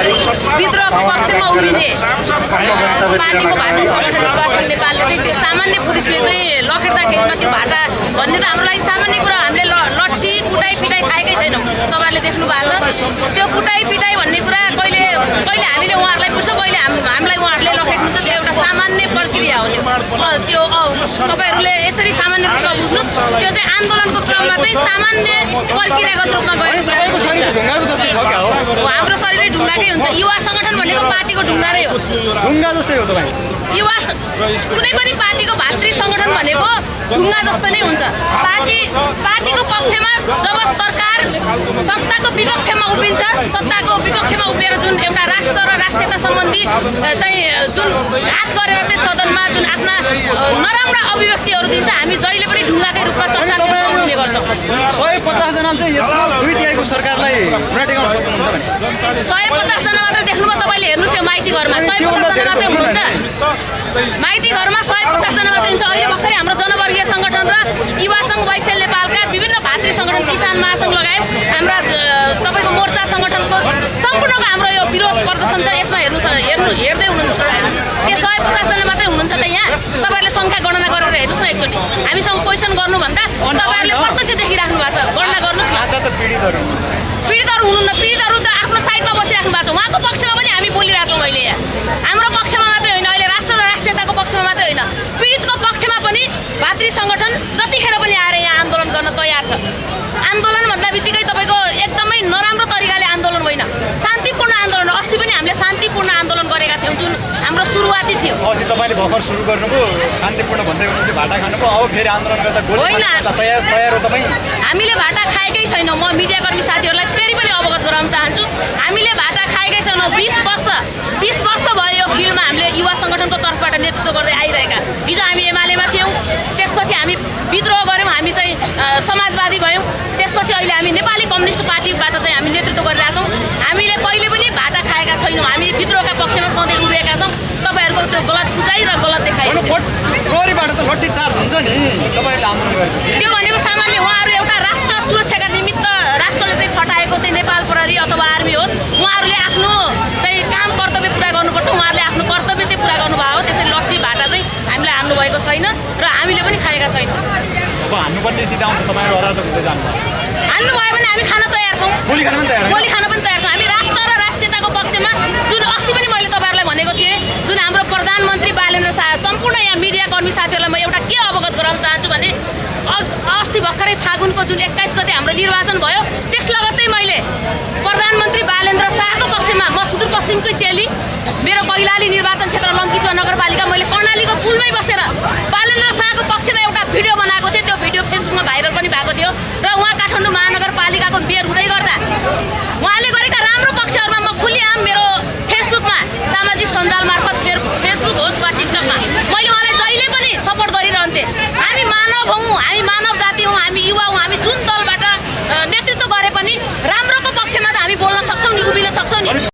विद्रोहको पक्षमा उभिने पार्टीको भातृ सङ्गठन युवा सङ्घ नेपालले चाहिँ त्यो सामान्य पुलिसले चाहिँ लखेट्दाखेरिमा त्यो भाटा भन्ने त हाम्रो लागि सामान्य कुरा। हामीले लट्ठी कुटाइ पिटाइ खाएकै छैनौँ। तपाईँहरूले देख्नु भएको छ त्यो कुटाइ पिटाइ भन्ने कुरा कहिले कहिले हामीले उहाँहरूलाई पुग्छौँ, कहिले हामीलाई उहाँहरूले लखेट्नुहुन्छ। त्यो एउटा सामान्य प्रक्रिया हो। त्यो तपाईँहरूले यसरी सामान्य रूपमा बुझ्नुहोस्। त्यो चाहिँ आन्दोलनको क्रममा चाहिँ सामान्य प्रक्रियागत रूपमा गएको कुरा हाम्रो शरीरै ढुङ्गाकै हुन्छ। युवा सङ्गठन भनेको पार्टीको ढुङ्गा नै हो। ढुङ्गा जस्तै हो तपाईँ। युवा कुनै पनि पार्टीको भातृ सङ्गठन भनेको ढुङ्गा जस्तो नै हुन्छ। पार्टीको पक्षमा जब सरकार सत्ताको विपक्षमा उभिन्छ, सत्ताको विपक्षमा उभिएर जुन एउटा राष्ट्र र राष्ट्रियता सम्बन्धी चाहिँ जुन घात गरेर चाहिँ सदनमा जुन आफ्ना नराम्रा अभिव्यक्तिहरू दिन्छ, हामी जहिले पनि ढुङ्गाकै रूपमा चट्टान दिने गर्छौँ। 150 जना चाहिँ यत्रो दुईतिहाईको सरकारलाई पुरा टेकाउन सक्नुहुन्छ भने 150 जना मात्र देख्नुभयो तपाईँले। हेर्नुहोस् यो माइती घरमा 150 जना मात्रै हुनुहुन्छ। माइती घरमा 150 जना मात्रै हुन्छ। अहिले भर्खरै हाम्रो जनवर्गीय सङ्गठन र युवा सङ्घ वैशाल नेपालका विभिन्न भातृ सङ्गठन किसान महासङ्घ लगायत हाम्रा तपाईँको मोर्चा सङ्गठनको सम्पूर्णको हाम्रो यो विरोध प्रदर्शन छ। यसमा हेर्दै हुनुहुन्छ तपाईँहरू। त्यो 150 जना मात्रै हुनुहुन्छ त यहाँ। तपाईँहरूले सङ्ख्या गणना गरेर हेर्नुहोस् न एकचोटि। हामीसँग क्वेसन गर्नुभन्दा तपाईँहरूले प्रत्यक्ष देखिराख्नु भएको छ। गणना गर्नुहोस् न। पीडितहरू हुनुहुन्न। पीडितहरू त आफ्नो साइडमा बसिराख्नु भएको छ। उहाँको पक्षमा पनि हामी बोलिरहेछौँ अहिले यहाँ। हाम्रो पक्षमा मात्रै होइन, अहिले राष्ट्र र राष्ट्रियताको पक्षमा मात्रै होइन, पीडितको पक्षमा पनि भातृ सङ्गठन जतिखेर पनि आएर यहाँ आन्दोलन गर्न तयार छ। आन्दोलन भन्दा बित्तिकै तपाईँको एकदमै नराम्रो तरिकाले आन्दोलन होइन, शान्तिपूर्ण आन्दोलन। अस्ति पनि हामीले शान्तिपूर्ण आन्दोलन गरेका थियौँ, जुन हाम्रो सुरुवाती थियो। अस्ति तपाईँले भर्खर सुरु गर्नुभयो शान्तिपूर्ण भन्दै हुनुहुन्छ, भाटा खानुभयो, अब फेरि आन्दोलन गर्दा होइन तयार हो तपाईँ? हामीले भाटा खाएकै छैनौँ। म मिडियाकर्मी साथीहरूलाई फेरि पनि अवगत गराउन चाहन्छु, हामीले भाटा खाएकै छैनौँ। 20 वर्ष भयो यो फिल्डमा हामीले युवा सङ्गठनको तर्फबाट नेतृत्व गर्दै आइरहेका। हिजो हामी एमालेमा थियौँ, त्यसपछि हामी विद्रोह गऱ्यौँ, हामी चाहिँ समाजवादी भयौँ, त्यसपछि अहिले हामी नेपाली कम्युनिस्ट पार्टीबाट चाहिँ हामी नेतृत्व गरिरहेछौँ। हामीले कहिले पनि भाटा खाएका छैनौँ। हामी विद्रोहका पक्षमा सधैँ उभिएका छौँ। तपाईँहरूको त्यो गलत बुझाइ र गलत देखाइ प्रहरीबाट त लट्ठी चार्ज हुन्छ नि तपाईँहरूले आन्दोलन गरेको। त्यो भनेको सामान्य। उहाँहरू एउटा राष्ट्र सुरक्षाका निमित्त राष्ट्रले चाहिँ खटाएको चाहिँ नेपाल प्रहरी अथवा आर्मी होस्, उहाँहरूले आफ्नो चाहिँ काम कर्तव्य पुरा गर्नुपर्छ। उहाँहरूले आफ्नो कर्तव्य चाहिँ पुरा गर्नुभएको हो। त्यसरी लट्ठी भाटा चाहिँ हामीलाई हान्नु भएको छैन र हामीले पनि खाएका छैनौँ। अब हान्नुपर्ने स्थिति आउँछ, तपाईँहरू अराजक हुँदै जानुभयो। हान्नु भयो भने हामी खान तयार छौँ। गोली खान पनि तयार छौँ। हामी राष्ट्र र राष्ट्रियताको पक्षमा, जुन अस्ति पनि मैले तपाईँहरूलाई भनेको थिएँ, जुन हाम्रो प्रधानमन्त्री बालेन्द्र शाह, सम्पूर्ण यहाँ मिडियाकर्मी साथीहरूलाई म एउटा के अवगत गराउन चाहन्छु भने अस्ति भर्खरै फागुनको जुन 21 गते हाम्रो निर्वाचन भयो, त्यस लगत्तै मैले प्रधानमन्त्री बालेन्द्र शाहको पक्षमा, म सुदूरपश्चिमकै चेली, मेरो कैलाली निर्वाचन क्षेत्र लङ्कीचुवा नगरपालिका, मैले कर्णालीको पुलमै बसेर बालेन्द्र शाहको पक्षमा एउटा भिडियो बनाएको थिएँ। त्यो भिडियो फेसबुकमा भाइरल पनि भएको थियो र उहाँ काठमाडौँ महानगरपालिकाको मेयर हुँदै गर्दा उहाँले गरेका राम्रो पक्षहरूमा म खुल्लिआम मेरो फेसबुकमा, सामाजिक सञ्जाल मार्फत फेसबुक होस् वा टिकटकमा मैले उहाँलाई जहिले पनि सपोर्ट गरिरहन्थेँ। हामी मानव हौँ, हामी मानव जाति हौँ, हामी युवा हौँ। हामी जुन दलबाट नेतृत्व गरे पनि राम्रोको पक्षमा त हामी बोल्न सक्छौँ नि, उभिन सक्छौँ नि।